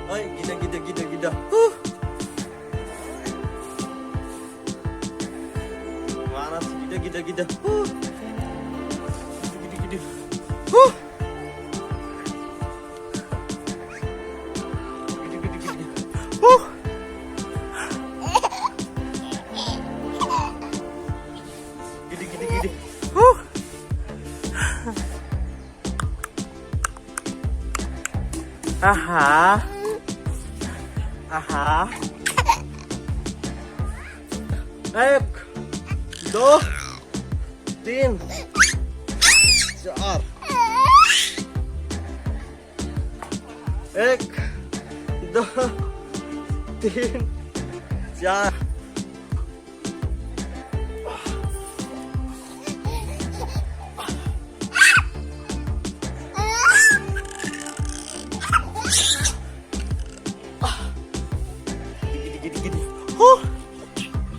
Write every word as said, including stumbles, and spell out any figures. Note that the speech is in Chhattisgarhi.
Ay, gida, gida, gida, gida. Huh. Manas, gida, gida, gida. Huh. Gida, gida, gida. Huh. Gida, gida, gida, gida. Huh. Gida, gida, gida. Huh. Aha. Aha. एक, दो, तीन, चार। एक, दो, तीन, चार। Huh.